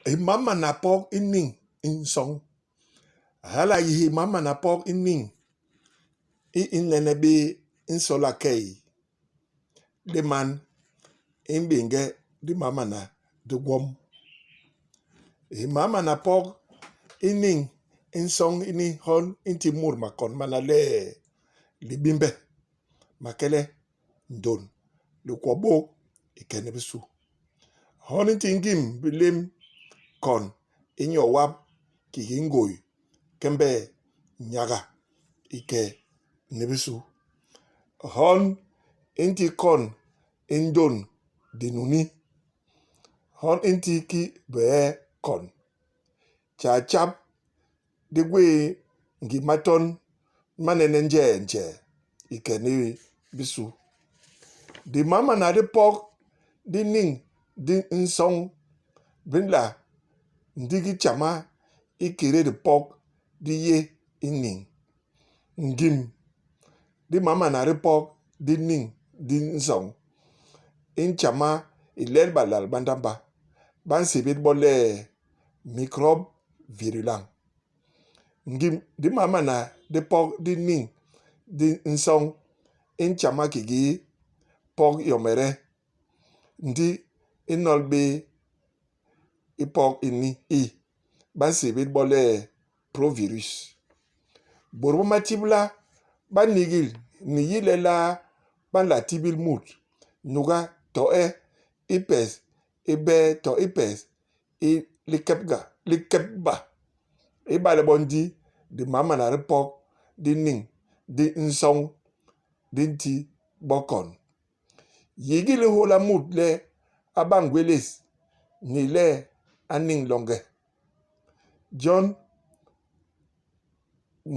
Himamana pok i niñ i nsoñ. Hala a yé himamana pok i niñ i i nnene bé i nsola key di man i mbéñge dimamana di gwom. Himamana pok i niñ i nsoñ ini hon i nti mut makon mana le libimbe, makele, ndôn, likwo bôk i ke ni bisu. Hon i nti ngim bilem kon i nyo wap kiki ngôy, kembe, nyaga i ke ni bisu. Hon i nti kon i ndôn dinuni. Hon i nti ki bee kon. Tjay tjap di gwéé ngim maton ma nene njee njee i ke ni bisu. Dimamana di pok di niñ di nsoñ bi nla ndigi tjama ikédé dipok di yé i niñ. Ngim dimamana di pok di niñ di nsoñ i ntjama i lel balal ba ndamba. Ba nsébél bo le microbes virulents. Ngim dimamana di pok di niñ di nsoñ i ntjama kiki pok yomede, ndi i nnol bé i pok ini i ba nsébél bo le provirus. Bôt ba matibla ba nigil ni yi lelaa ba nla tibil mut, nuga to e i pes i bee to i pes i likébba. Ibale bo ndi dimamana di pok di niñ di nsoñ di nti bo kon. Yigil i nhôla mut le a ba ngwélés ni le a niñ longe. Jon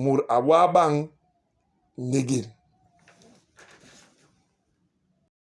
mut a waa bañ nigil.